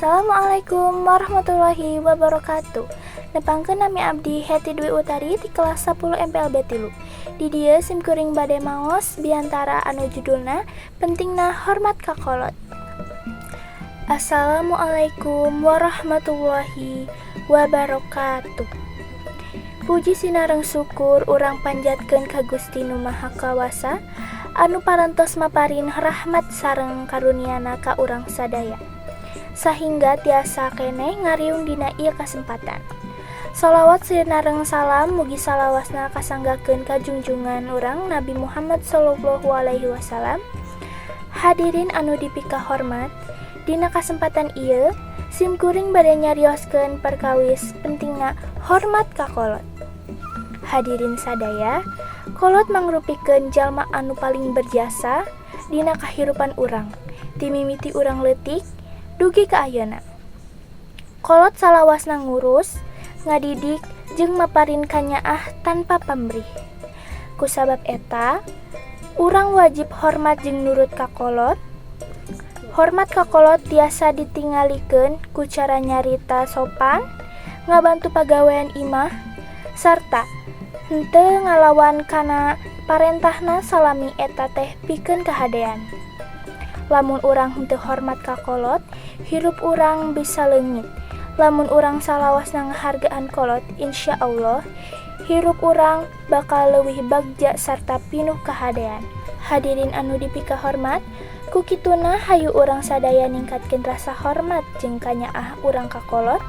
Assalamualaikum warahmatullahi wabarakatuh. Nepangkeun, nami abdi Heti Dwi Utari ti kelas 10 MPLB 3. Di dieu sim kuring bade maos biantara anu judulna Pentingna Hormat ka Kolot. Assalamualaikum warahmatullahi wabarakatuh. Puji sinareng syukur urang panjatkeun ka Gusti Nu Maha Kawasa anu parantos maparin rahmat sareng karuniana ka urang sadaya, sahingga tiasa keneh ngariung dina ieu kasempatan. Shalawat sinareng salam mugi salawasna kasanggakeun ka junjungan urang, Nabi Muhammad Shallallahu Alaihi Wasallam. Hadirin anu dipikahormat, dina kasempatan ieu sim kuring bade nyarioskeun perkawis pentingna hormat ka kolot. Hadirin sadaya, kolot mangrupikeun jalma anu paling berjasa dina kahirupan urang ti mimiti urang leutik dugi ka ayeuna. Kolot salawasna ngurus, ngadidik, jeung maparin kanyaah tanpa pamrih. Kusabab eta, urang wajib hormat jeung nurut ka kolot. Hormat ka kolot tiasa ditingalikeun ku cara nyarita sopan, ngabantu pagawean imah, sarta henteu ngalawan kana parentahna salami eta teh pikeun kahadean. Lamun urang henteu hormat ka kolot, hirup urang bisa leungit. Lamun urang salawasna ngahargaan kolot, insya Allah hirup urang bakal leuwih bagja sarta pinuh kahadean. Hadirin anu dipikahormat, ku kituna hayu urang sadaya ningkatkeun rasa hormat jeung kanyaah urang ka kolot,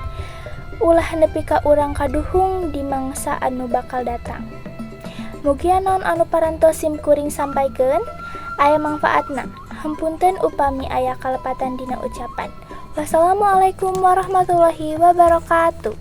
ulah nepi ka urang kaduhung di mangsa anu bakal datang. Mugia naon anu parantos sim kuring sampaikeun aya mangfaatna. Hapunten upami aya kalepatan dina ucapan. Wassalamualaikum warahmatullahi wabarakatuh.